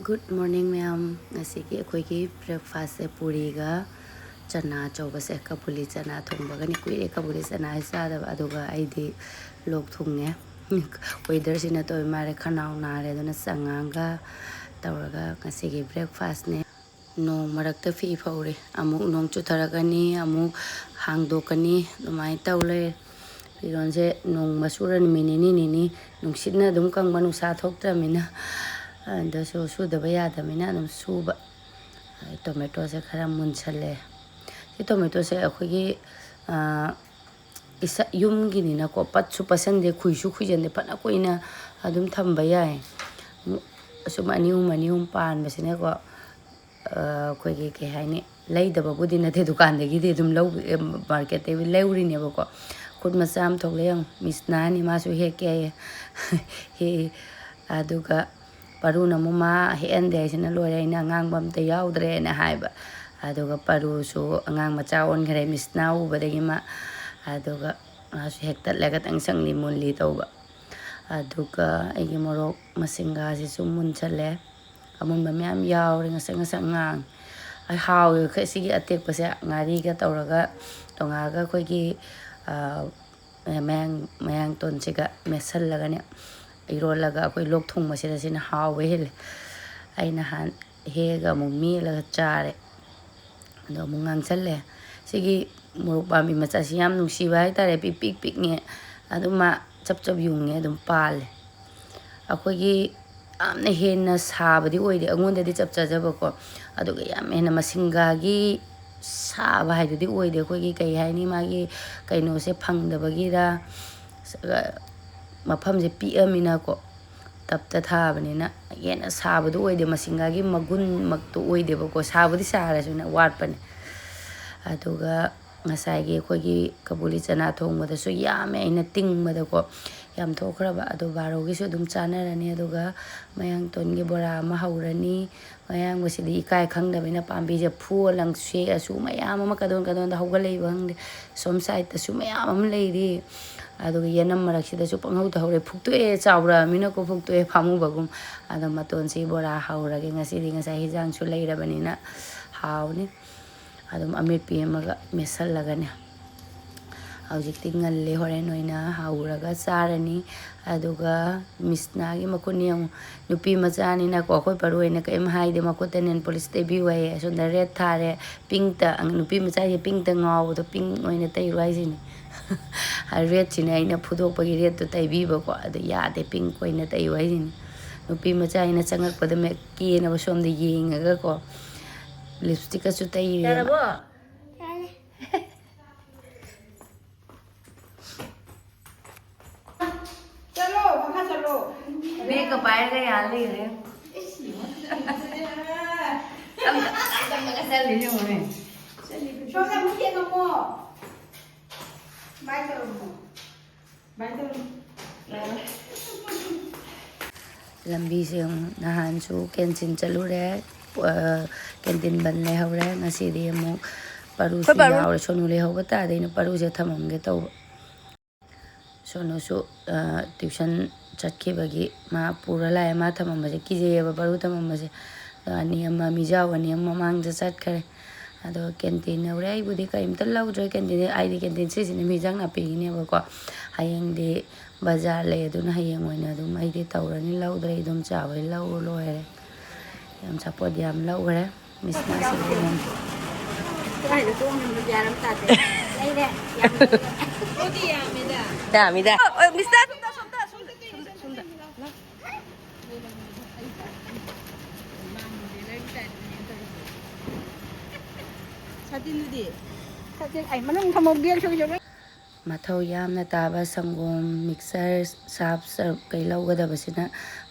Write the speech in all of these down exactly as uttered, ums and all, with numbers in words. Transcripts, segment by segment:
Good morning ꯃꯌꯥꯝ꯫ ꯉꯁꯤꯒꯤ ꯑꯩꯈꯣꯏꯒꯤ breakfastꯁꯦ ꯄꯨꯔꯤꯒ ꯆꯅꯥ ꯑꯆꯧꯕꯁꯦ, ꯀꯕꯨꯂꯤ ꯆꯅꯥ ꯊꯣꯡꯕꯒꯅꯤ꯫ ꯀꯨꯏꯔꯦ ꯀꯕꯨꯂꯤ ꯆꯅꯥꯁꯦ ꯆꯥꯗꯕ꯫ ꯑꯗꯨꯒ ꯑꯩꯗꯤ ꯂꯣꯛ ꯊꯨꯡꯉꯦ꯫ Weatherꯁꯤꯅ ꯇꯧꯔꯤ ꯃꯥꯜꯂꯦ, ꯈꯅꯥꯎ ꯅꯥꯔꯦ꯫ ꯑꯗꯨꯅ ꯆꯉꯥꯡꯒ ꯇꯧꯔꯒ ꯉꯁꯤꯒꯤ breakfastꯅꯦ꯫ ꯅꯣꯡ ꯃꯔꯛꯇ ꯐꯤ ꯐꯧꯔꯤ꯫ ꯑꯃꯨꯛ ꯅꯣꯡ ꯆꯨꯊꯔꯛꯀꯅꯤ, ꯑꯃꯨꯛ ꯍꯥꯡꯗꯣꯛꯀꯅꯤ, ꯑꯗꯨꯃꯥꯏꯅ ꯇꯧ ꯂꯩꯔꯦ꯫ ꯐꯤꯔꯣꯟꯁꯦ ꯅꯣꯡꯃ ꯁꯨꯔ ꯅꯨꯃꯤꯠ ꯅꯤꯅꯤ ꯅꯤꯅꯤ ꯅꯨꯡꯁꯤꯠꯅ ꯑꯗꯨꯝ ꯀꯪꯕ, ꯅꯨꯡꯁꯥ ꯊꯣꯛꯇ꯭ꯔꯃꯤꯅ꯫ ꯑꯗꯁꯨ ꯁꯨꯗꯕ ꯌꯥꯗꯕꯅꯤꯅ ꯑꯗꯨꯝ ꯁꯨꯕ꯫ ꯑꯗꯩ tomatoꯁꯦ ꯈꯔ ꯃꯨꯟꯁꯜꯂꯦ꯫ ꯁꯤ tomatoꯁꯦ ꯑꯩꯈꯣꯏꯒꯤ, ꯑ, ꯏꯁꯥ ꯌꯨꯝꯒꯤꯅꯤꯅꯀꯣ, ꯄꯠꯁꯨ ꯄꯠꯁꯟꯗꯦ, ꯈꯨꯏꯁꯨ ꯈꯨꯏꯖꯟꯗꯦ, ꯐꯅ ꯀꯨꯏꯅ ꯑꯗꯨꯝ ꯊꯝꯕ ꯌꯥꯏ꯫ ꯑꯁꯨꯝ ꯑꯅꯤ ꯑꯍꯨꯝ, ꯑꯅꯤ ꯑꯍꯨꯝ ꯄꯥꯟꯕꯁꯤꯅꯀꯣ, ꯑ, ꯑꯩꯈꯣꯏꯒꯤ ꯀꯩ ꯍꯥꯏꯅꯤ, ꯂꯩꯗꯕꯕꯨꯗꯤ ꯅꯠꯇꯦ, ꯗꯨꯀꯥꯟꯗꯒꯤꯗꯤ ꯑꯗꯨꯝ ꯂꯧ-, ꯑ, marketꯇꯒꯤ ꯂꯧꯔꯤꯅꯦꯕꯀꯣ꯫ ꯈꯨꯠ ꯃꯆꯥ ꯑꯃ ꯊꯣꯛꯂꯛꯑꯦ ꯌꯦꯡꯉꯨ, ꯃꯤꯁꯅꯥꯅꯤ, ꯃꯥꯁꯨ ꯍꯦꯛꯀꯦ ꯍꯥꯏꯌꯦ꯫ ꯍꯦꯛꯏ꯫ ꯑꯗꯨꯒ ꯄꯔꯨꯅ ꯑꯃꯨꯛ ꯃꯥ ꯍꯦꯛꯍꯟꯗꯦ ꯍꯥꯏꯁꯤꯅ ꯂꯣꯏꯔꯦ, ꯑꯩꯅ ꯑꯉꯥꯡꯕ ꯑꯝꯇ ꯌꯥꯎꯗ꯭ꯔꯦꯅ ꯍꯥꯏꯕ꯫ ꯑꯗꯨꯒ ꯄꯔꯨꯁꯨ ꯑꯉꯥꯡ ꯃꯆꯥ ꯑꯣꯟꯈ꯭ꯔꯦ, ꯃꯤꯁꯅꯥ ꯎꯕꯗꯒꯤ ꯃꯥ꯫ ꯑꯗꯨꯒ ꯃꯥꯁꯨ ꯍꯦꯛꯇꯠꯂꯦ, ꯈꯇꯪ ꯁꯪꯂꯤ ꯃꯨꯜꯂꯤ ꯇꯧꯕ꯫ ꯑꯗꯨꯒ ꯑꯩꯒꯤ ꯃꯣꯔꯣꯛ ꯃꯁꯤꯡꯒꯥꯁꯤꯁꯨ ꯃꯨꯟꯁꯜꯂꯦ꯫ ꯑꯃꯨꯟꯕ ꯃꯌꯥꯝ ꯌꯥꯎꯔꯦ, ꯉꯁꯪ ꯉꯁꯪ ꯉꯥꯡ꯫ ꯑꯩ ꯍꯥꯎꯋꯦ ꯈ-, ꯁꯤꯒꯤ ꯑꯇꯦꯛꯄꯁꯦ ꯉꯥꯔꯤꯒ ꯇꯧꯔꯒ, ꯇꯣꯉꯥꯟꯒ ꯑꯩꯈꯣꯏꯒꯤ, ꯑ, ꯃꯌꯥꯡ, ꯃꯌꯥꯡ ꯇꯣꯟꯁꯤꯒ ꯃꯦꯠꯁꯜꯂꯒꯅꯦ, ꯏꯔꯣꯜꯂꯒ ꯑꯩꯈꯣꯏ ꯂꯣꯛ ꯊꯨꯡꯕꯁꯤꯗ ꯁꯤꯅ ꯍꯥꯎꯕ ꯍꯦꯜꯂꯦ꯫ ꯑꯩ ꯅꯍꯥꯟ ꯍꯦꯛꯑꯒ ꯑꯃꯨꯛ ꯃꯦꯠꯂꯒ ꯆꯥꯔꯦ꯫ ꯑꯗꯣ ꯑꯃꯨꯛ ꯉꯥꯡꯁꯜꯂꯦ꯫ ꯁꯤꯒꯤ ꯃꯣꯔꯣꯛ ꯄꯥꯝꯕꯤ ꯃꯆꯥꯁꯤ ꯌꯥꯝ ꯅꯨꯡꯁꯤꯕ ꯍꯥꯏꯇꯥꯔꯦ, ꯄꯤꯛ ꯄꯤꯛ ꯄꯤꯛꯉꯦ꯫ ꯑꯗꯨ ꯃꯥ ꯆꯞ ꯆꯞ ꯌꯨꯡꯉꯦ, ꯑꯗꯨꯝ ꯄꯥꯜꯂꯦ꯫ ꯑꯩꯈꯣꯏꯒꯤ ꯌꯥꯝꯅ ꯍꯦꯟꯅ ꯁꯥꯕꯗꯤ ꯑꯣꯏꯗꯦ, ꯑꯩꯉꯣꯟꯗꯗꯤ ꯆꯞ ꯆꯥꯖꯕꯀꯣ꯫ ꯑꯗꯨꯒ ꯌꯥꯝ ꯍꯦꯟꯅ ꯃꯁꯤꯡꯒꯥꯒꯤ ꯁꯥꯕ ꯍꯥꯏꯗꯨꯗꯤ ꯑꯣꯏꯗꯦ꯫ ꯑꯩꯈꯣꯏꯒꯤ ꯀꯩ ꯍꯥꯏꯅꯤ, ꯃꯥꯒꯤ ꯀꯩꯅꯣꯁꯦ ꯐꯪꯗꯕꯒꯤꯔ, ꯃꯐꯝꯁꯦ ꯄꯤꯛꯑꯃꯤꯅꯀꯣ, ꯇꯞꯇ ꯊꯥꯕꯅꯤꯅ ꯍꯦꯟꯅ ꯁꯥꯕꯗꯨ ꯑꯣꯏꯗꯦ, ꯃꯁꯤꯡꯒꯥꯒꯤ ꯃꯒꯨꯟꯃꯛꯇꯨ ꯑꯣꯏꯗꯦꯕꯀꯣ꯫ ꯁꯥꯕꯨꯗꯤ ꯁꯥꯔꯁꯨꯅꯦ, ꯋꯥꯠꯄꯅꯦ꯫ ꯑꯗꯨꯒ ꯉꯁꯥꯏꯒꯤ ꯑꯩꯈꯣꯏꯒꯤ ꯀꯕꯨꯂꯤ ꯆꯅꯥ ꯊꯣꯡꯕꯗꯁꯨ ꯌꯥꯝꯃꯦ ꯑꯩꯅ ꯇꯤꯡꯕꯗꯀꯣ꯫ ꯌꯥꯝ ꯊꯣꯛꯈ꯭ꯔꯕ꯫ ꯑꯗꯣ ꯕꯥꯔꯣꯒꯤꯁꯨ ꯑꯗꯨꯝ ꯆꯥꯅꯔꯅꯤ꯫ ꯑꯗꯨꯒ ꯃꯌꯥꯡꯇꯣꯟꯒꯤ ꯕꯣꯔꯥ ꯑꯃ ꯍꯧꯔꯅꯤ꯫ ꯃꯌꯥꯡꯕꯁꯤꯗꯤ ꯏꯀꯥꯏ ꯈꯪꯗꯕꯅꯤꯅ ꯄꯥꯝꯕꯤꯁꯦ ꯐꯨꯑ ꯂꯪ ꯁꯦꯛꯑꯁꯨ ꯃꯌꯥꯝ ꯑꯃ ꯀꯗꯣꯟ ꯀꯗꯣꯟꯗ ꯍꯧꯒꯠꯂꯛꯏꯕ ꯈꯪꯗꯦ꯫ ꯁꯣꯝ ꯁꯥꯏꯗꯇꯁꯨ ꯃꯌꯥꯝ ꯑꯃ ꯂꯩꯔꯤ꯫ ꯑꯗꯨꯒ ꯌꯦꯅꯝ ꯃꯔꯛꯁꯤꯗꯁꯨ ꯄꯪꯍꯧꯗ ꯍꯧꯔꯦ꯫ ꯐꯨꯛꯇꯣꯛꯑꯦ, ꯆꯥꯎꯔꯛꯑꯃꯤꯅꯀꯣ ꯐꯨꯛꯇꯣꯛꯑꯦ ꯄꯥꯝꯃꯨꯕꯒꯨꯝ꯫ ꯑꯗꯣ ꯃꯇꯣꯟꯁꯤ ꯕꯣꯔꯥ ꯍꯧꯔꯒꯦ ꯉꯁꯤꯗꯤ꯫ ꯉꯁꯥꯏ ꯍꯤꯟꯖꯥꯡꯁꯨ ꯂꯩꯔꯕꯅꯤꯅ ꯍꯥꯎꯅꯤ꯫ ꯑꯗꯨꯝ ꯑꯃꯦꯠꯄꯤ ꯑꯃꯒ ꯃꯦꯠꯁꯜꯂꯒꯅꯦ꯫ ꯍꯧꯖꯤꯛꯇꯤ ꯉꯜꯂꯤ, ꯍꯣꯔꯦꯟ ꯑꯣꯏꯅ ꯍꯧꯔꯒ ꯆꯥꯔꯅꯤ꯫ ꯑꯗꯨꯒ ꯃꯤꯁꯅꯥꯒꯤ ꯃꯈꯨꯠꯅꯤ ꯌꯦꯡꯉꯨ, ꯅꯨꯄꯤ ꯃꯆꯥꯅꯤꯅꯀꯣ ꯑꯩꯈꯣꯏ ꯄꯔꯨ ꯑꯣꯏꯅ ꯀꯔꯤꯝ ꯍꯥꯏꯗꯦ꯫ ꯃꯈꯨꯠꯇ ꯅꯦꯜ ꯄꯣꯂꯤꯁ ꯇꯩꯕꯤꯌꯨ ꯍꯥꯏꯌꯦ꯫ ꯑꯁꯣꯝꯗ ꯔꯦꯠ ꯊꯥꯔꯦ, ꯄꯤꯡꯇ, ꯅꯨꯄꯤ ꯃꯆꯥꯁꯦ ꯄꯤꯡꯇ ꯉꯥꯎꯕꯗꯣ ꯄꯤꯡ ꯑꯣꯏꯅ ꯇꯩꯔꯣ ꯍꯥꯏꯁꯤꯅꯤ꯫ ꯔꯦꯠꯁꯤꯅ ꯑꯩꯅ ꯐꯨꯗꯣꯛꯄꯒꯤ ꯔꯦꯠꯇꯣ ꯇꯩꯕꯤꯕꯀꯣ, ꯑꯗꯨ ꯌꯥꯗꯦ, ꯄꯤꯡ ꯑꯣꯏꯅ ꯇꯩꯌꯨ ꯍꯥꯏꯁꯤꯅꯤ꯫ ꯅꯨꯄꯤ ꯃꯆꯥ ꯑꯩꯅ ꯆꯪꯉꯛꯄꯗ ꯃꯦꯛ ꯀꯦꯅꯕ ꯁꯣꯝꯗ ꯌꯦꯡꯉꯒꯀꯣ ꯂꯤꯞꯁꯇꯤꯛꯀꯁꯨ ꯇꯩꯔꯦ꯫ ꯌꯥꯔꯕꯣ? ꯆꯠꯂꯣ, ꯃꯈꯥ ꯆꯠꯂꯣ꯫ ꯕꯦꯒꯀ ꯄꯥꯏꯔꯒ ꯌꯥꯜ ꯂꯩꯈ꯭ꯔꯦ꯫ ꯑꯝꯇ, ꯑꯝꯇ ꯆꯠꯂꯤꯁꯦ ꯌꯦꯡꯉꯨꯅꯦ꯫ ꯁꯣꯝꯗ ꯑꯃꯨꯛ ꯌꯦꯡꯉꯝꯃꯣ꯫ ꯕꯥꯏ ꯇꯧꯔꯝꯃꯣ꯫ ꯕꯥꯏ ꯇꯧꯔꯝꯃꯣ꯫ ꯂꯝꯕꯤꯁꯦ ꯌꯦꯡꯉꯨ, ꯅꯍꯥꯟꯁꯨ ꯀꯦꯟꯇꯤꯟ ꯆꯠꯂꯨꯔꯦ, ꯑ, ꯀꯦꯟꯇꯤꯟ ꯕꯟ ꯂꯩꯍꯧꯔꯦ꯫ ꯉꯁꯤꯗꯤ ꯑꯃꯨꯛ ꯄꯔꯨꯁꯨ ꯑꯩꯈꯣꯏ ꯄꯔꯨ ꯌꯥꯎꯔꯦ꯫ ꯁꯣꯅꯨ ꯂꯩꯍꯧꯕ ꯇꯥꯔꯗꯤ ꯑꯩꯅ ꯄꯔꯨꯁꯦ ꯊꯝꯃꯝꯒꯦ ꯇꯧꯕ꯫ ꯁꯣꯅꯨꯁꯨ, ꯑ, ꯇ꯭ꯌꯨꯁꯟ ꯆꯠꯈꯤꯕꯒꯤ ꯃꯥ ꯄꯨꯔ ꯂꯥꯛꯑꯦ꯫ ꯃꯥ ꯊꯝꯃꯝꯕꯁꯦ ꯀꯤꯖꯩꯌꯦꯕ, ꯄꯔꯨ ꯊꯝꯃꯝꯕꯁꯦ꯫ ꯑꯗꯣ ꯑꯅꯤ ꯑꯃ ꯃꯤꯖꯥꯎ ꯑꯅꯤ ꯑꯃ ꯃꯃꯥꯡꯗ ꯆꯠꯈ꯭ꯔꯦ꯫ ꯑꯗꯣ ꯀꯦꯟꯇꯤꯟ ꯌꯧꯔꯦ꯫ ꯑꯩꯕꯨꯗꯤ ꯀꯔꯤꯝꯇ ꯂꯧꯗ꯭ꯔꯦ ꯀꯦꯟꯇꯤꯟꯗ, ꯑꯩꯗꯤ ꯀꯦꯟꯇꯤꯟ ꯁꯤꯁꯤꯅ ꯃꯤꯖꯥꯡ ꯅꯥꯄꯤꯒꯤꯅꯦꯕꯀꯣ꯫ ꯍꯌꯦꯡꯗꯤ ꯕꯖꯥꯔ ꯂꯩ, ꯑꯗꯨꯅ ꯍꯌꯦꯡ ꯑꯣꯏꯅ ꯑꯗꯨꯝ ꯑꯩꯗꯤ ꯇꯧꯔꯅꯤ꯫ ꯂꯧꯗ꯭ꯔꯦ, ꯏꯗꯣꯝꯆꯥ ꯍꯣꯏ ꯂꯧꯔꯨ ꯂꯣꯏꯔꯦ꯫ ꯌꯥꯝ ꯁꯄꯣꯠ ꯌꯥꯝ ꯂꯧꯈ꯭ꯔꯦ꯫ ꯃꯤꯁꯅꯥꯁꯤꯡꯁꯦ ꯌꯥꯝ ꯀꯗꯥꯏꯗ ꯇꯣꯡꯉꯤꯅꯣ ꯒ꯭ꯌꯥꯟ ꯑꯃ ꯇꯥꯗꯦ꯫ ꯂꯩꯔꯦ꯫ ꯌꯥꯝ ꯂꯩꯔꯦ꯫ ꯌꯥꯝꯃꯤꯗ꯫ ꯑꯣ, ꯑꯣ, ꯃꯤꯁꯅꯥ, ꯁꯣꯝꯗ, ꯁꯣꯝꯗ, ꯁꯣꯝꯗ, ꯁꯣꯝꯗ, ꯁꯣꯝꯗ꯫ ꯁꯥꯇꯤꯟꯗꯨꯗꯤ? ꯁꯥꯇꯤꯟ, ꯑꯩ ꯃꯅꯨꯡ ꯊꯝꯃꯣ, ꯕꯦꯒꯁꯨ ꯀꯩꯁꯨ ꯂꯣꯏ꯫ ꯃꯊꯧ ꯌꯥꯝꯅ ꯇꯥꯕ ꯁꯪꯒꯣꯝ, ꯃꯤꯛꯆꯔ, ꯁꯥꯞ ꯁꯔꯞ ꯀꯩ ꯂꯧꯒꯗꯕꯁꯤꯅ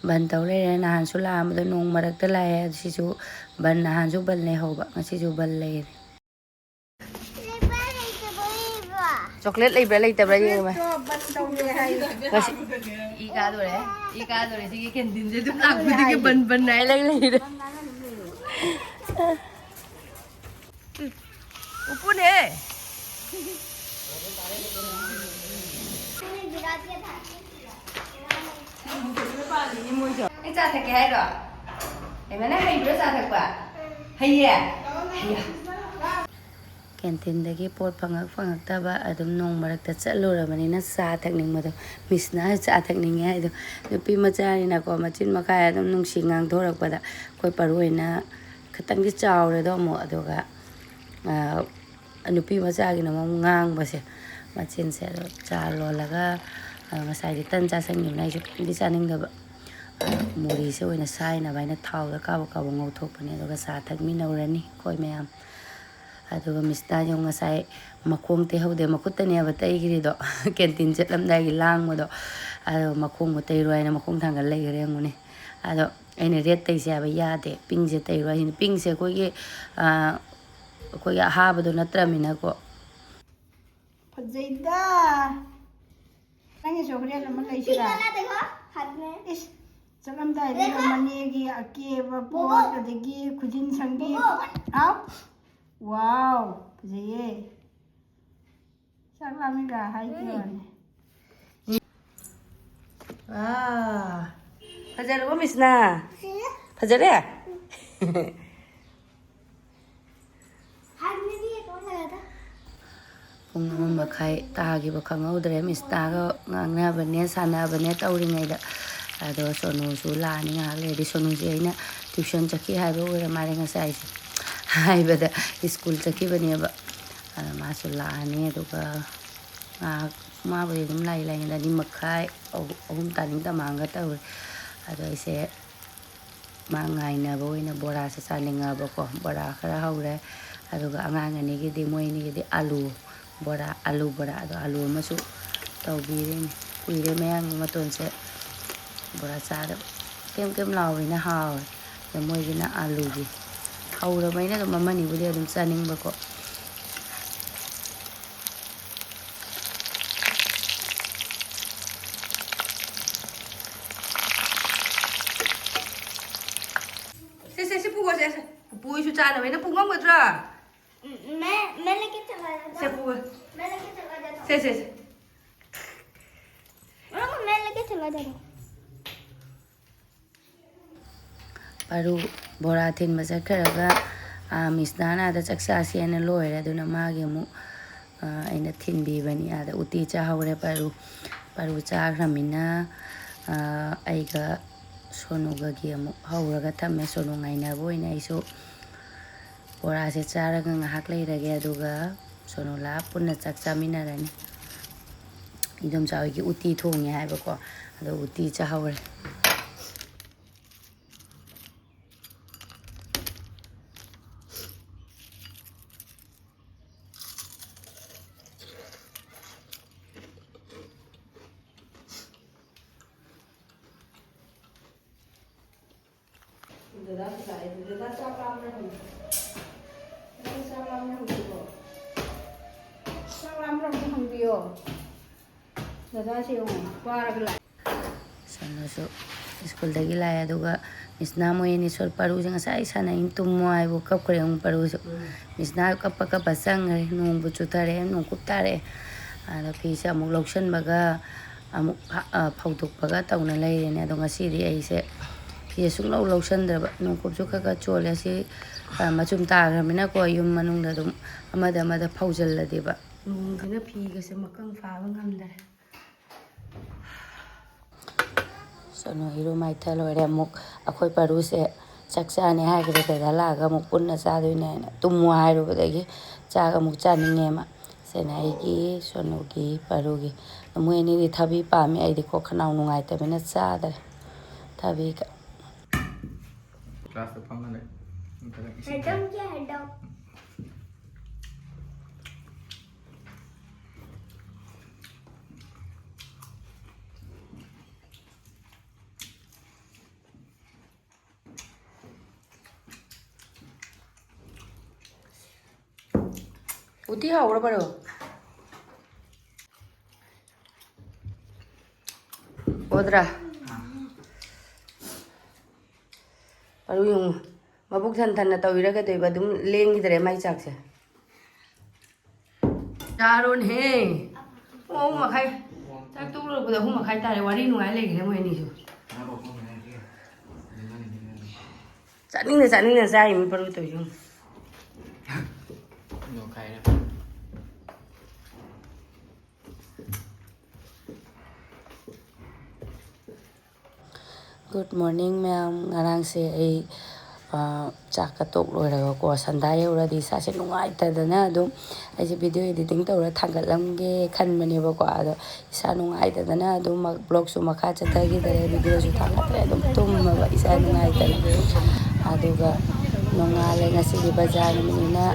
ꯕꯟ ꯇꯧ ꯂꯩꯔꯦ꯫ ꯅꯍꯥꯟꯁꯨ ꯂꯥꯛꯑꯝꯕꯗꯣ ꯅꯣꯡ ꯃꯔꯛꯇ ꯂꯥꯛꯑꯦ, ꯁꯤꯁꯨ ꯕꯟ, ꯅꯍꯥꯟꯁꯨ ꯕꯟ ꯂꯩꯍꯧꯕ, ꯉꯁꯤꯁꯨ ꯕꯟ ꯂꯩꯔꯦ꯫ ꯆꯣꯀ꯭ꯂꯦꯠ ꯂꯩꯕ꯭ꯔꯥ ꯂꯩꯇꯕ꯭ꯔꯥ ꯌꯦꯡꯉꯦ꯫ ꯕꯟ ꯇꯧꯔꯦ ꯍꯥꯏ꯫ ꯉꯁꯤ ꯏ ꯀꯥꯗꯣꯔꯦ꯫ ꯏ ꯀꯥꯗꯣꯔꯦ꯫ ꯁꯤꯒꯤ ꯀꯦꯟꯇꯤꯟꯁꯦ ꯑꯗꯨꯝ ꯂꯥꯛꯄꯗꯒꯤ ꯕꯟ ꯕꯟ ꯍꯥꯏ ꯂꯩ ꯂꯩꯔꯦ꯫ ꯎꯄꯨꯅꯦ꯫ ꯅꯪ ꯆꯥ ꯊꯛꯀꯦ ꯍꯥꯏꯔꯣ? ꯍꯩꯃꯥ, ꯅꯪ ꯍꯩꯕ꯭ꯔꯣ ꯆꯥ ꯊꯛꯄ? ꯍꯩꯌꯦ? ꯍꯩꯌꯥ꯫ ꯀꯦꯟꯇꯤꯟꯗꯒꯤ ꯄꯣꯠ ꯐꯪꯉꯛ ꯐꯪꯉꯛꯇꯕ ꯑꯗꯨꯝ ꯅꯣꯡ ꯃꯔꯛꯇ ꯆꯠꯂꯨꯔꯕꯅꯤꯅ ꯆꯥ ꯊꯛꯅꯤꯡꯕꯗꯣ, ꯃꯤꯁꯅ ꯆꯥ ꯊꯛꯅꯤꯡꯉꯦ ꯍꯥꯏꯗꯣ, ꯅꯨꯄꯤ ꯃꯆꯥꯅꯤꯅꯀꯣ, ꯃꯆꯤꯟ ꯃꯈꯥ ꯑꯗꯨꯝ ꯅꯨꯡꯁꯤ ꯉꯥꯡꯊꯣꯔꯛꯄꯗ ꯑꯩꯈꯣꯏ ꯄꯔꯨ ꯍꯣꯏꯅ ꯈꯤꯇꯪꯗꯤ ꯆꯥꯎꯔꯦꯗꯣ ꯑꯃꯨꯛ, ꯑꯗꯨꯒ, ꯑ, ꯅꯨꯄꯤ ꯃꯆꯥꯒꯤꯅ ꯑꯃꯨꯛ ꯉꯥꯡꯕꯁꯦ, ꯃꯆꯤꯟꯁꯦ꯫ ꯑꯗꯣ ꯆꯥ ꯂꯣꯜꯂꯒ, ꯑ, ꯉꯁꯥꯏꯗꯤ ꯇꯟ ꯆꯥꯁꯟꯈꯤꯕꯅ ꯑꯩꯁꯨ ꯈꯤꯇꯪꯗꯤ ꯆꯥꯅꯤꯡꯗꯕ꯫ ꯑ, ꯃꯨꯔꯤꯁꯦ ꯑꯣꯏꯅ ꯁꯥꯏꯅꯕ ꯍꯥꯏꯅ ꯊꯥꯎꯗ ꯀꯥꯕꯛ ꯀꯥꯕꯛ ꯉꯧꯊꯣꯛꯄꯅꯦ, ꯑꯗꯨꯒ ꯆꯥ ꯊꯛꯃꯤꯟꯅꯧꯔꯅꯤ ꯑꯩꯈꯣꯏ ꯃꯌꯥꯝ꯫ ꯑꯗꯨꯒ ꯃꯤꯁꯅ ꯌꯦꯡꯉꯨ, ꯉꯁꯥꯏ ꯃꯈꯣꯡ ꯇꯩꯍꯧꯗꯦ, ꯃꯈꯨꯠꯇꯅꯦꯕ ꯇꯩꯈ꯭ꯔꯤꯗꯣ꯫ ꯀꯦꯟꯇꯤꯟ ꯆꯠꯂꯝꯗꯥꯏꯒꯤ ꯂꯥꯡꯕꯗꯣ, ꯑꯗꯣ ꯃꯈꯣꯡꯕꯨ ꯇꯩꯔꯣ ꯍꯥꯏꯅ ꯃꯈꯣꯡ ꯊꯥꯡꯒꯠ ꯂꯩꯈ꯭ꯔꯦ ꯌꯦꯡꯉꯨꯅꯦ꯫ ꯑꯗꯣ ꯑꯩꯅ ꯔꯦꯠ ꯇꯩꯁꯦ ꯍꯥꯏꯕ ꯌꯥꯗꯦ, ꯄꯤꯡꯁꯦ ꯇꯩꯔꯣ ꯍꯥꯏꯁꯤꯅ꯫ ꯄꯤꯡꯁꯦ ꯑꯩꯈꯣꯏꯒꯤ, ꯑ, ꯑꯩꯈꯣꯏꯒꯤ ꯑꯍꯥꯕꯗꯣ ꯅꯠꯇ꯭ꯔꯃꯤꯅꯀꯣ꯫ ꯐꯖꯩꯗ꯫ ꯅꯪꯒꯤꯁꯨ ꯍꯣꯔꯦꯟ ꯑꯃ ꯂꯩꯁꯤꯔꯥ? ꯏꯁ, ꯆꯠꯂꯝꯗꯥꯏꯗ ꯃꯅꯦꯒꯤ ꯑꯀꯦꯕ ꯄꯣꯠ, ꯑꯗꯒꯤ ꯈꯨꯖꯤꯟ ꯁꯪꯕꯤ꯫ ꯍꯥꯎ? ꯋꯥꯎ, ꯐꯖꯩꯌꯦ꯫ ꯆꯥꯛ ꯂꯥꯝꯃꯤꯒ ꯍꯥꯏꯗꯦ ꯋꯥꯅꯤ꯫ ꯑꯥ, ꯐꯖꯔꯕꯣ ꯃꯤꯁꯅ? ꯐꯖꯔꯦ? ꯄꯨꯡ ꯑꯃ ꯃꯈꯥꯏ ꯇꯥꯈꯤꯕ ꯈꯪꯍꯧꯗ꯭ꯔꯦ꯫ ꯃꯤꯁꯇꯥꯒ ꯉꯥꯡꯅꯕꯅꯦ, ꯁꯥꯟꯅꯕꯅꯦ ꯇꯧꯔꯤꯉꯩꯗ꯫ ꯑꯗꯣ ꯁꯣꯅꯨꯁꯨ ꯂꯥꯛꯑꯅꯤ ꯉꯥꯏꯍꯥꯛ ꯂꯩꯔꯗꯤ꯫ ꯁꯣꯅꯨꯁꯦ ꯑꯩꯅ ꯇ꯭ꯌꯨꯁꯟ ꯆꯠꯈꯤ ꯍꯥꯏꯕ ꯑꯣꯏꯔ ꯃꯥꯜꯂꯦ ꯉꯁꯥꯏꯁꯦ꯫ ꯍꯥꯏꯕꯗ ꯁ꯭ꯀꯨꯜ ꯆꯠꯈꯤꯕꯅꯦꯕ꯫ ꯑꯗꯣ ꯃꯥꯁꯨ ꯂꯥꯛꯑꯅꯤ꯫ ꯑꯗꯨꯒ ꯉꯥꯏꯍꯥꯛ ꯃꯥꯕꯨꯗꯤ ꯑꯗꯨꯝ ꯂꯥꯛꯏ ꯂꯥꯛꯏꯉꯩꯗ ꯑꯅꯤ ꯃꯈꯥꯏ, ꯑꯍꯨꯝ ꯇꯥꯅꯤꯡ ꯇꯃꯥꯡꯒ ꯇꯧꯔꯦ꯫ ꯑꯗꯣ ꯑꯩꯁꯦ ꯃꯥ ꯉꯥꯏꯅꯕ ꯑꯣꯏꯅ ꯕꯣꯔꯥꯁꯦ ꯆꯥꯅꯤꯡꯉꯕꯀꯣ꯫ ꯕꯣꯔꯥ ꯈꯔ ꯍꯧꯔꯦ꯫ ꯑꯗꯨꯒ ꯑꯉꯥꯡ ꯑꯅꯤꯒꯤꯗꯤ, ꯃꯣꯏ ꯑꯅꯤꯒꯤꯗꯤ ꯑꯂꯨ ꯕꯣꯔꯥ, ꯑꯂꯨ ꯕꯣꯔꯥ꯫ ꯑꯗꯣ ꯑꯂꯨ ꯑꯃꯁꯨ ꯇꯧꯕꯤꯔꯤꯅꯤ꯫ ꯀꯨꯏꯔꯦ ꯃꯌꯥꯡꯒꯤ ꯃꯇꯣꯟꯁꯦ ꯕꯣꯔꯥ ꯆꯥꯗꯕ꯫ ꯀꯦꯝ ꯀꯦꯝ ꯂꯥꯎꯋꯦꯅ ꯍꯥꯎꯋꯦ꯫ ꯑꯗꯣ ꯃꯣꯏꯒꯤꯅ ꯑꯂꯨꯒꯤ꯫ ꯍꯧꯔꯕ ꯑꯩꯅ ꯑꯗꯨꯝ ꯑꯃꯅꯤꯕꯨꯗꯤ ꯑꯗꯨꯝ ꯆꯥꯅꯤꯡꯕꯀꯣ꯫ ꯁꯦ, ꯁꯦ, ꯁꯤ ꯄꯨꯒꯣ, ꯁꯦ, ꯁꯦ꯫ ꯄꯨꯄꯨꯒꯤꯁꯨ ꯆꯥꯅꯕ꯫ ꯑꯩꯅ ꯄꯨ ꯉꯝꯒꯗ꯭ꯔꯥ? ꯎꯝ, ꯃꯦ-, ꯃꯦꯠꯂꯒꯦ ꯆꯠꯂꯣ, ꯑꯗꯣ꯫ ꯁꯦ, ꯄꯨꯒꯣ꯫ ꯃꯦꯠꯂꯒꯦ ꯆꯠꯂꯣ, ꯑꯗꯣ꯫ ꯁꯦ, ꯁꯦ, ꯁꯦ꯫ ꯃꯥꯃ, ꯃꯦꯠꯂꯒꯦ ꯆꯠꯂꯣ, ꯑꯗꯣ꯫ ꯄꯥꯔꯨ ꯕꯣꯔꯥ ꯊꯤꯟꯕ ꯆꯠꯈ꯭ꯔꯒ, ꯑꯥ, ꯃꯤꯁꯅꯥꯅ ꯑꯥꯗ ꯆꯥꯛ ꯆꯥꯁꯦꯅ ꯂꯣꯏꯔꯦ꯫ ꯑꯗꯨꯅ ꯃꯥꯒꯤ ꯑꯃꯨꯛ, ꯑꯥ, ꯑꯩꯅ ꯊꯤꯟꯕꯤꯕꯅꯤ꯫ ꯑꯥꯗ ꯎꯇꯤ ꯆꯥꯍꯧꯔꯦ ꯄꯥꯔꯨ꯫ ꯄꯥꯔꯨ ꯆꯥꯈ꯭ꯔꯃꯤꯅ, ꯑꯥ, ꯑꯩꯒ ꯁꯣꯅꯨꯒꯒꯤ ꯑꯃꯨꯛ ꯍꯧꯔꯒ ꯊꯝꯃꯦ꯫ ꯁꯣꯅꯨ ꯉꯥꯏꯅꯕ ꯑꯣꯏꯅ ꯑꯩꯁꯨ ꯕꯣꯔꯥꯁꯦ ꯆꯥꯔꯒ ꯉꯥꯏꯍꯥꯛ ꯂꯩꯔꯒꯦ, ꯑꯗꯨꯒ ꯁꯣꯅꯨ ꯂꯥꯛꯑ ꯄꯨꯟꯅ ꯆꯥꯛ ꯆꯥꯃꯤꯟꯅꯔꯅꯤ꯫ ꯏꯗꯣꯝꯆꯥ ꯍꯣꯏꯒꯤ ꯎꯇꯤ ꯊꯣꯡꯉꯦ ꯍꯥꯏꯕꯀꯣ, ꯑꯗꯣ ꯎꯇꯤ ꯆꯥꯍꯧꯔꯦ꯫ ꯗꯗꯥꯁꯨ ꯂꯥꯛꯑꯦ꯫ ꯗꯗꯥ ꯆꯥꯛ ꯂꯥꯝꯕ꯭ꯔꯥ ꯍꯪꯉꯨ꯫ ꯗꯗꯥ ꯆꯥꯛ ꯂꯥꯝꯕ꯭ꯔꯥ ꯍꯪꯉꯨꯀꯣ꯫ ꯆꯥꯛ ꯂꯥꯝꯕ꯭ꯔꯥ ꯑꯝꯇ ꯍꯪꯕꯤꯌꯣ꯫ ꯗꯗꯥꯁꯦ ꯌꯦꯡꯉꯣ, ꯋꯥꯔꯒ ꯂꯥꯛꯑꯦ꯫ ꯁꯣꯝꯗꯁꯨ ꯁ꯭ꯀꯨꯜꯗꯒꯤ ꯂꯥꯛꯑꯦ, ꯑꯗꯨꯒ ꯃꯤꯁꯅꯥ ꯃꯣꯏ ꯑꯅꯤ ꯁꯣ-, ꯄꯥꯔꯨꯁꯦ ꯉꯁꯥꯏ ꯁꯥꯟꯅꯩ, ꯇꯨꯝꯃꯣ ꯍꯥꯏꯕꯨ ꯀꯞꯈ꯭ꯔꯦ ꯑꯃꯨꯛ ꯄꯥꯔꯨꯁꯨ꯫ ꯃꯤꯁꯅꯥ ꯀꯞꯄ ꯀꯞꯄ ꯆꯪꯈ꯭ꯔꯦ, ꯅꯣꯡꯕꯨ ꯆꯨꯊꯔꯛꯑꯦ, ꯅꯣꯡ ꯀꯨꯞ ꯇꯥꯔꯛꯑꯦ꯫ ꯑꯗ ꯐꯤꯁꯦ ꯑꯃꯨꯛ ꯂꯧꯁꯟꯕꯒ ꯑꯃꯨꯛ ꯐ-, ꯑ, ꯐꯧꯗꯣꯛꯄꯒ ꯇꯧꯅ ꯂꯩꯔꯦꯅꯦ꯫ ꯑꯗꯣ ꯉꯁꯤꯗꯤ ꯑꯩꯁꯦ ꯐꯤꯁꯦ ꯁꯨꯡꯂꯧ ꯂꯧꯁꯟꯗ꯭ꯔꯕ, ꯅꯣꯡꯀꯨꯞꯁꯨ ꯈꯔ ꯈꯔ ꯆꯣꯠꯂꯦ꯫ ꯑꯁꯤ, ꯑ, ꯃꯆꯨꯝ ꯇꯥꯈ꯭ꯔꯃꯤꯅꯀꯣ, ꯌꯨꯝ ꯃꯅꯨꯡꯗ ꯑꯗꯨꯝ ꯑꯃꯗ ꯑꯃꯗ ꯐꯧꯖꯤꯜꯂꯗꯤꯕ꯫ ꯅꯣꯡꯁꯤꯅ ꯐꯤꯒꯁꯦ ꯃꯀꯪ ꯐꯥꯕ ꯉꯝꯗꯔꯦ꯫ ꯁꯣꯅꯨ ꯏꯔꯨ ꯃꯥꯏꯊ ꯂꯣꯏꯔꯦ꯫ ꯑꯃꯨꯛ ꯑꯩꯈꯣꯏ ꯄꯥꯔꯨꯁꯦ ꯆꯥꯛ ꯆꯥꯅꯤ ꯍꯥꯏꯈ꯭ꯔꯦ, ꯗꯗꯥ ꯂꯥꯛꯑꯒ ꯑꯃꯨꯛ ꯄꯨꯟꯅ ꯆꯥꯗꯣꯏꯅꯦ ꯍꯥꯏꯅ ꯇꯨꯝꯃꯣ ꯍꯥꯏꯔꯨꯕꯗꯒꯤ ꯆꯥꯛ ꯑꯃꯨꯛ ꯆꯥꯅꯤꯡꯉꯦ ꯃꯥ꯫ ꯁꯤꯅ ꯑꯩꯒꯤ, ꯁꯣꯅꯨꯒꯤ, ꯄꯥꯔꯨꯒꯤ꯫ ꯃꯣꯏ ꯑꯅꯤꯗꯤ ꯊꯕꯤ ꯄꯥꯝꯃꯤ, ꯑꯩꯗꯤ ꯀꯣꯛ ꯈꯅꯥꯎ ꯅꯨꯡꯉꯥꯏꯇꯕꯅꯤꯅ ꯆꯥꯗ꯭ꯔꯦ ꯊꯕꯤꯒ꯫ ꯀ꯭ꯂꯥꯁꯇ ꯐꯝꯃ ꯂꯩ꯫ ꯅꯠꯇ꯭ꯔꯒ ꯏꯁꯤꯡ ꯍꯩꯗꯧ ꯆꯦ, ꯍꯩꯗꯧ꯫ ꯎꯇꯤ ꯍꯥꯎꯕ꯭ꯔꯥ ꯄꯥꯔꯨ? ꯑꯣꯗ꯭ꯔꯥ? ꯄꯔꯨ ꯌꯦꯡꯉꯨ꯫ ꯃꯕꯨꯛ ꯊꯟ ꯊꯟꯅ ꯇꯧꯔꯤꯔꯥ ꯀꯩꯗꯧꯔꯤꯕ? ꯑꯗꯨꯝ ꯂꯦꯡꯈꯤꯗ꯭ꯔꯦ ꯃꯥꯏ ꯆꯥꯛꯁꯦ꯫ ꯆꯥꯔꯣꯅꯦꯍꯦ꯫ ꯄꯨꯡ ꯑꯍꯨꯝ ꯃꯈꯥꯏ꯫ ꯆꯥꯛ ꯇꯣꯛ ꯂꯣꯏꯔꯛꯄꯗ ꯑꯍꯨꯝ ꯃꯈꯥꯏ ꯇꯥꯔꯦ꯫ ꯋꯥꯔꯤ ꯅꯨꯡꯉꯥꯏ ꯂꯩꯈ꯭ꯔꯦ ꯃꯣꯏ ꯑꯅꯤꯁꯨ꯫ ꯆꯥꯅꯤꯡꯅ ꯆꯥꯅꯤꯡꯅ ꯆꯥꯏꯃꯤ ꯄꯔꯨ ꯇꯧꯔꯤꯁꯦ ꯌꯦꯡꯉꯨ꯫ ꯅꯣꯛꯈꯥꯏꯔꯦ꯫ Good morning ꯃꯌꯥꯝ꯫ ꯉꯔꯥꯡꯁꯦ ꯑꯩ, ꯑ, ꯆꯥꯛꯀ ꯇꯣꯛ ꯂꯣꯏꯔꯒꯀꯣ, ꯁꯟꯗꯥ ꯌꯧꯔꯗꯤ ꯏꯁꯥꯁꯦ ꯅꯨꯡꯉꯥꯏꯇꯗꯅ ꯑꯗꯨꯝ ꯑꯩꯁꯦ video editing ꯇꯧꯔ ꯊꯥꯡꯒꯠꯂꯝꯒꯦ ꯈꯟꯕꯅꯦꯕꯀꯣ꯫ ꯑꯗꯣ ꯏꯁꯥ ꯅꯨꯡꯉꯥꯏꯇꯗꯅ ꯑꯗꯨꯝ ꯃ-, vlogꯁꯨ ꯃꯈꯥ ꯆꯠꯊꯈꯤꯗꯔꯦ, videoꯁꯨ ꯊꯥꯡꯒꯠꯇ꯭ꯔꯦ, ꯑꯗꯨꯝ ꯇꯨꯝꯃꯕ ꯏꯁꯥ ꯅꯨꯡꯉꯥꯏꯇꯅ꯫ ꯑꯗꯨꯒ ꯅꯣꯡꯉꯥꯜꯂꯦ ꯉꯁꯤꯗꯤ ꯕꯖꯥꯔ ꯅꯨꯃꯤꯠꯅꯤꯅ,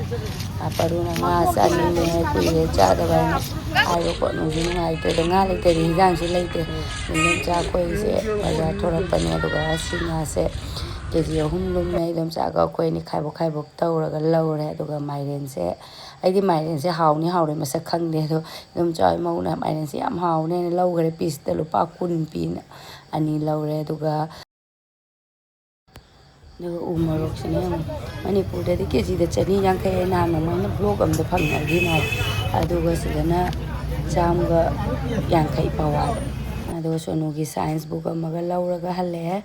ꯑ, ꯄꯔꯨꯅ ꯉꯥ ꯆꯥꯅꯤꯡꯉꯦ, ꯀꯨꯏꯔꯦ ꯆꯥꯗꯕ ꯍꯥꯏꯅ ꯍꯥꯏꯕꯀꯣ꯫ ꯅꯨꯡꯁꯨ ꯅꯨꯡꯉꯥꯏꯇꯦ, ꯑꯗꯣ ꯉꯥ ꯂꯩꯇ꯭ꯔꯗꯤ ꯍꯤꯟꯖꯥꯡꯁꯨ ꯂꯩꯇꯦ꯫ ꯏꯗꯣꯝꯆꯥ ꯑꯩꯈꯣꯏꯁꯦ ꯕꯖꯥꯔ ꯊꯣꯔꯛꯄꯅꯦ, ꯑꯗꯨꯒ ꯁꯤ ꯉꯥꯁꯦ ꯀꯦ ꯖꯤ ꯑꯍꯨꯝ ꯂꯨꯝꯃꯦ꯫ ꯏꯗꯣꯝꯆꯥꯒ ꯑꯩꯈꯣꯏ ꯑꯅꯤ ꯈꯥꯏꯕꯣꯛ ꯈꯥꯏꯕꯣꯛ ꯇꯧꯔꯒ ꯂꯧꯔꯦ꯫ ꯑꯗꯨꯒ ꯃꯥꯏꯔꯦꯟꯁꯦ, ꯑꯩꯗꯤ ꯃꯥꯏꯔꯦꯟꯁꯦ ꯍꯥꯎꯅꯤ ꯍꯥꯎꯔꯣꯏ ꯃꯁꯛ ꯈꯪꯗꯦ, ꯑꯗꯣ ꯏꯗꯣꯝꯆꯥ ꯍꯣꯏ ꯃꯧꯅ ꯃꯥꯏꯔꯦꯟꯁꯦ ꯌꯥꯝ ꯍꯥꯎꯅꯦꯅ ꯂꯧꯈ꯭ꯔꯦ꯫ Pieceꯇ ꯂꯨꯄꯥ ꯀꯨꯟ ꯄꯤꯅ ꯑꯅꯤ ꯂꯧꯔꯦ꯫ ꯑꯗꯨꯒ ꯑꯗꯨꯒ ꯎ ꯃꯣꯔꯣꯛꯁꯤꯅ ꯌꯦꯡꯉꯨ, ꯃꯅꯤꯄꯨꯔꯗꯗꯤ ꯀꯦ ꯖꯤꯗ ꯆꯅꯤ ꯌꯥꯡꯈꯩ ꯍꯥꯏ, ꯅꯍꯥꯟ ꯅꯣꯡꯃ ꯑꯩꯅ vlog ꯑꯃꯗ ꯐꯪꯅꯈꯤꯅꯦ ꯍꯥꯏ꯫ ꯑꯗꯨꯒ ꯁꯤꯗꯅ ꯆꯥꯝꯃꯒ ꯌꯥꯡꯈꯩ ꯄꯋꯥꯗ꯫ ꯑꯗꯨꯒ ꯁꯣꯅꯨꯒꯤ science book ꯑꯃꯒ ꯂꯧꯔꯒ ꯍꯜꯂꯛꯑꯦ꯫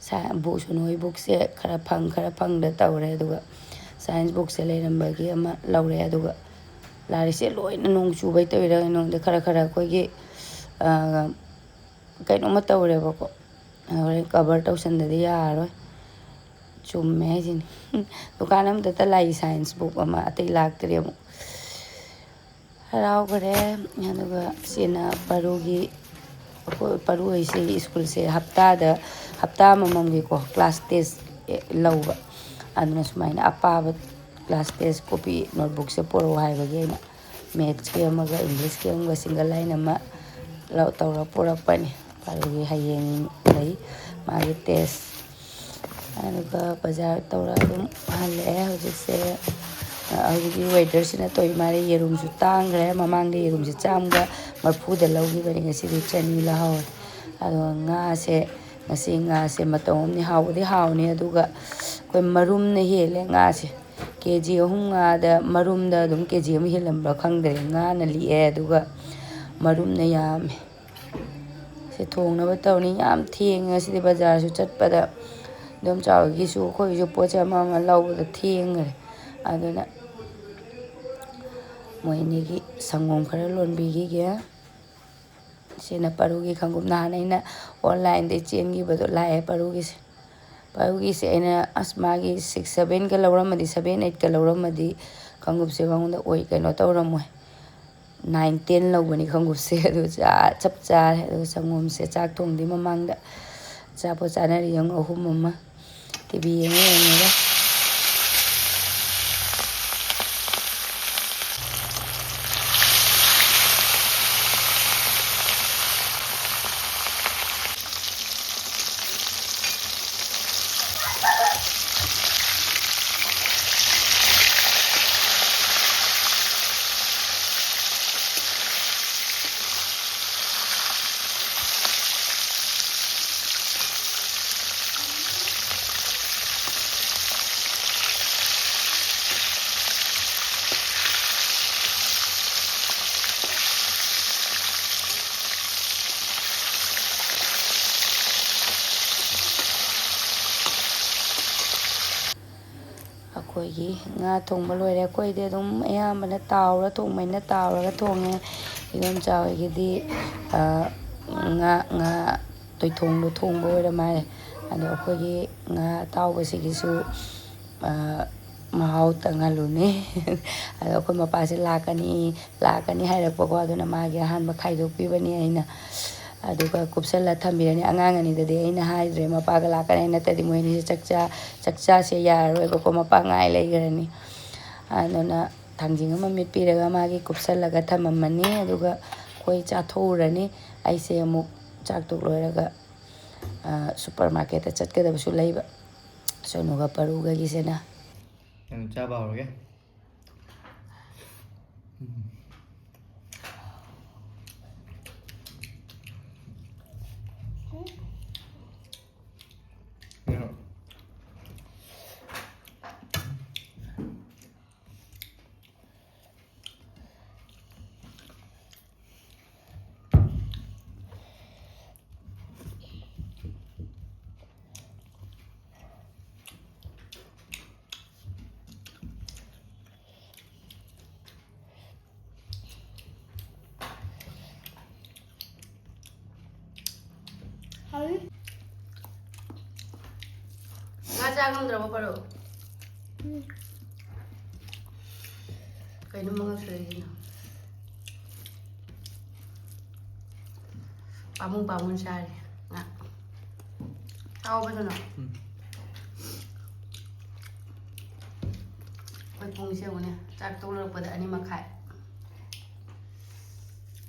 ꯁꯥ-, ꯕꯨ-, ꯁꯣꯅꯨꯒꯤ bookꯁꯦ ꯈꯔ ꯐꯪ ꯈꯔ ꯐꯪꯗ ꯇꯧꯔꯦ꯫ ꯑꯗꯨꯒ science bookꯁꯦ ꯂꯩꯔꯝꯕꯒꯤ ꯑꯃ ꯂꯧꯔꯦ꯫ ꯑꯗꯨꯒ ꯂꯥꯏꯔꯤꯛꯁꯦ ꯂꯣꯏꯅ ꯅꯣꯡ ꯆꯨꯕꯩ ꯇꯧꯔꯤꯔ ꯀꯩꯅꯣ ꯈꯪꯗꯦ, ꯈꯔ ꯈꯔ ꯑꯩꯈꯣꯏꯒꯤ, ꯑ, ꯀꯩꯅꯣꯝꯃ ꯇꯧꯔꯦꯕꯀꯣ꯫ ꯍꯣꯔꯦꯟ cover ꯇꯧꯁꯟꯗꯗꯤ ꯌꯥꯔꯔꯣꯏ꯫ ꯆꯨꯝꯃꯦ ꯍꯥꯏꯁꯤꯅꯤ꯫ ꯗꯨꯀꯥꯟ ꯑꯃꯗꯇ ꯂꯥꯛꯏ science book ꯑꯃ, ꯑꯇꯩ ꯂꯥꯛꯇ꯭ꯔꯤ ꯑꯃꯨꯛ꯫ ꯍꯔꯥꯎꯈꯔꯦ꯫ ꯑꯗꯨꯒ ꯁꯤꯅ ꯄꯔꯨꯒꯤ, ꯑꯩꯈꯣꯏ ꯄꯔꯨ ꯍꯣꯏꯁꯤ ꯁ꯭ꯀꯨꯜꯁꯦ ꯍꯞꯇꯥꯗ, ꯍꯞꯇꯥ ꯑꯃꯃꯝꯒꯤꯀꯣ class test ꯂꯧꯕ꯫ ꯑꯗꯨꯅ ꯁꯨꯃꯥꯏꯅ ꯑꯄꯥꯕ class test copy notebookꯁꯦ ꯄꯨꯔꯛꯑꯣ ꯍꯥꯏꯕꯒꯤ ꯑꯩꯅ mathsꯀꯤ ꯑꯃꯒ Englishꯀꯤ ꯑꯃꯒ single line ꯑꯃ ꯂꯧ-, ꯇꯧꯔ ꯄꯨꯔꯛꯄꯅꯤ꯫ ꯄꯔꯨꯒꯤ ꯍꯌꯦꯡ ꯂꯩ ꯃꯥꯒꯤ test꯫ ꯑꯗꯨꯒ ꯕꯖꯥꯔ ꯇꯧꯔ ꯑꯗꯨꯝ ꯍꯜꯂꯛꯑꯦ꯫ ꯍꯧꯖꯤꯛꯁꯦ, ꯑ, ꯍꯧꯖꯤꯛꯀꯤ weatherꯁꯤꯅ ꯇꯧꯔꯤ ꯃꯥꯜꯂꯦ, ꯌꯦꯔꯨꯝꯁꯨ ꯇꯥꯡꯈ꯭ꯔꯦ꯫ ꯃꯃꯥꯡꯗ ꯌꯦꯔꯨꯝꯁꯦ ꯆꯥꯝꯃꯒ ꯃꯔꯐꯨꯗ ꯂꯧꯈꯤꯕꯅꯤ, ꯉꯁꯤꯗꯤ ꯆꯅꯤ ꯂꯧꯍꯧꯔꯦ꯫ ꯑꯗꯨꯒ ꯉꯥꯁꯦ ꯉꯁꯤ ꯉꯥꯁꯦ ꯃꯇꯧ ꯑꯃꯅꯤ꯫ ꯍꯥꯎꯕꯗꯤ ꯍꯥꯎꯅꯤ, ꯑꯗꯨꯒ ꯑꯩꯈꯣꯏ ꯃꯔꯨꯝꯅ ꯍꯦꯜꯂꯦ ꯉꯥꯁꯦ꯫ ꯀꯦ ꯖꯤ ꯑꯍꯨꯝ ꯉꯥꯗ ꯃꯔꯨꯝꯗ ꯑꯗꯨꯝ ꯀꯦ ꯖꯤ ꯑꯃ ꯍꯦꯜꯂꯝꯕ꯭ꯔꯥ ꯈꯪꯗ꯭ꯔꯦ꯫ ꯉꯥꯅ ꯂꯤꯛꯑꯦ, ꯑꯗꯨꯒ ꯃꯔꯨꯝꯅ ꯌꯥꯝꯃꯦ꯫ ꯁꯤ ꯊꯣꯡꯅꯕ ꯇꯧꯔꯅꯤ꯫ ꯌꯥꯝ ꯊꯦꯡꯉꯦ ꯉꯁꯤꯗꯤ ꯕꯖꯥꯔꯁꯨ ꯆꯠꯄꯗ꯫ ꯏꯗꯣꯝꯆꯥ ꯍꯣꯏꯒꯤꯁꯨ ꯑꯩꯈꯣꯏꯒꯤꯁꯨ ꯄꯣꯠ ꯆꯩ ꯑꯃ ꯑꯃ ꯂꯧꯕꯗ ꯊꯦꯡꯈ꯭ꯔꯦ꯫ ꯑꯗꯨꯅ ꯃꯣꯏ ꯑꯅꯤꯒꯤ ꯁꯪꯒꯣꯝ ꯈꯔ ꯂꯣꯟꯕꯤꯈꯤꯒꯦ꯫ ꯁꯤꯅ ꯄꯔꯨꯒꯤ ꯈꯣꯡꯎꯞ꯫ ꯅꯍꯥꯟ ꯑꯩꯅ ꯑꯣꯟꯂꯥꯏꯟꯗꯒꯤ ꯆꯦꯟꯈꯤꯕꯗꯣ ꯂꯥꯛꯑꯦ ꯄꯔꯨꯒꯤꯁꯦ꯫ ꯄꯔꯨꯒꯤꯁꯦ ꯑꯩꯅ, ꯑꯁ, ꯃꯥꯒꯤ ꯁꯤꯛꯁ ꯁꯕꯦꯟꯒ ꯂꯧꯔꯝꯃꯗꯤ, ꯁꯕꯦꯟ ꯑꯩꯠꯀ ꯂꯧꯔꯝꯃꯗꯤ ꯈꯣꯡꯎꯞꯁꯦ ꯃꯉꯣꯟꯗ ꯑꯣꯏ, ꯀꯩꯅꯣ ꯇꯧꯔꯝꯃꯣꯏ, ꯅꯥꯏꯟ ꯇꯦꯟ ꯂꯧꯕꯅꯤ ꯈꯣꯡꯎꯞꯁꯦ꯫ ꯑꯗꯨ ꯆꯥ-, ꯆꯞ ꯆꯥꯔꯦ꯫ ꯑꯗꯨꯒ ꯁꯪꯒꯣꯝꯁꯦ ꯆꯥꯛ ꯊꯣꯡꯗ꯭ꯔꯤ ꯃꯃꯥꯡꯗ ꯑꯆꯥꯄꯣꯠ ꯆꯥꯅꯔꯤ ꯌꯦꯡꯉꯨ, ꯑꯍꯨꯝ ꯑꯃ꯫ ꯇꯤ ꯚꯤ ꯌꯦꯡꯉ ꯌꯦꯡꯉꯒ꯫ ꯑꯩꯈꯣꯏꯒꯤ ꯉꯥ ꯊꯣꯡꯕ ꯂꯣꯏꯔꯦ꯫ ꯑꯩꯈꯣꯏꯗꯤ ꯑꯗꯨꯝ ꯑꯌꯥꯝꯕꯅ ꯇꯥꯎꯔ ꯊꯣꯡꯕꯅꯤꯅ ꯇꯥꯎꯔꯒ ꯊꯣꯡꯉꯦ꯫ ꯏꯗꯣꯝꯆꯥ ꯍꯣꯏꯒꯤꯗꯤ, ꯑ, ꯉꯥ, ꯉꯥ ꯇꯣꯏꯊꯣꯡꯗꯣ ꯊꯣꯡꯕ ꯑꯣꯏꯔ ꯃꯥꯜꯂꯦ꯫ ꯑꯗꯣ ꯑꯩꯈꯣꯏꯒꯤ ꯉꯥ ꯑꯇꯥꯎꯕꯁꯤꯒꯤꯁꯨ, ꯑ, ꯃꯍꯥꯎ ꯇꯪꯍꯜꯂꯨꯅꯦ꯫ ꯑꯗꯣ ꯑꯩꯈꯣꯏ ꯃꯄꯥꯁꯦ ꯂꯥꯛꯀꯅꯤ, ꯂꯥꯛꯀꯅꯤ ꯍꯥꯏꯔꯛꯄꯀꯣ꯫ ꯑꯗꯨꯅ ꯃꯥꯒꯤ ꯑꯍꯥꯟꯕ ꯈꯥꯏꯗꯣꯛꯄꯤꯕꯅꯤ ꯑꯩꯅ꯫ ꯑꯗꯨꯒ ꯀꯨꯞꯁꯜꯂ ꯊꯝꯕꯤꯔꯅꯤ꯫ ꯑꯉꯥꯡ ꯑꯅꯤꯗꯗꯤ ꯑꯩꯅ ꯍꯥꯏꯗ꯭ꯔꯦ, ꯃꯄꯥꯒ ꯂꯥꯛꯀꯅꯤ ꯍꯥꯏ, ꯅꯠꯇ꯭ꯔꯗꯤ ꯃꯣꯏ ꯑꯅꯤꯁꯦ ꯆꯥꯛꯆꯥ-, ꯆꯥꯛꯆꯥꯁꯦ ꯌꯥꯔꯔꯣꯏꯕꯀꯣ, ꯃꯄꯥ ꯉꯥꯏ ꯂꯩꯈ꯭ꯔꯅꯤ꯫ ꯑꯗꯨꯅ ꯊꯥꯡꯖꯤꯡ ꯑꯃ ꯃꯦꯠꯄꯤꯔꯒ ꯃꯥꯒꯤ ꯀꯨꯞꯁꯜꯂꯒ ꯊꯝꯃꯝꯃꯅꯤ꯫ ꯑꯗꯨꯒ ꯑꯩꯈꯣꯏ ꯆꯥꯊꯣꯛꯎꯔꯅꯤ꯫ ꯑꯩꯁꯦ ꯑꯃꯨꯛ ꯆꯥꯛ ꯇꯣꯛ ꯂꯣꯏꯔꯒ, ꯑ, ꯁꯨꯄꯔ ꯃꯥꯔꯀꯦꯠꯇ ꯆꯠꯀꯗꯕꯁꯨ ꯂꯩꯕ꯫ ꯁꯣꯅꯨꯒ ꯄꯔꯨꯒꯒꯤꯁꯤꯅ꯫ ꯑꯗꯨꯝ ꯆꯥꯕ ꯍꯧꯔꯒꯦ꯫ ꯎꯝ꯫ ꯉꯥ ꯆꯥ ꯉꯝꯗ꯭ꯔꯕꯣ ꯄꯔꯣ? ꯀꯩꯅꯣ ꯃꯉꯛ ꯁꯣꯏꯔꯤꯁꯤꯅ? ꯄꯥꯃꯨꯡ ꯄꯥꯃꯨꯡ ꯆꯥꯔꯤ ꯉꯥ꯫ ꯆꯥꯎꯕꯗꯨꯅ꯫ ꯎꯝ꯫ ꯑꯩꯈꯣꯏ ꯄꯨꯡꯁꯦ ꯌꯦꯡꯉꯨꯅꯦ, ꯆꯥꯛ ꯇꯣꯛꯂꯛꯄꯗ ꯑꯅꯤ ꯃꯈꯥꯏ꯫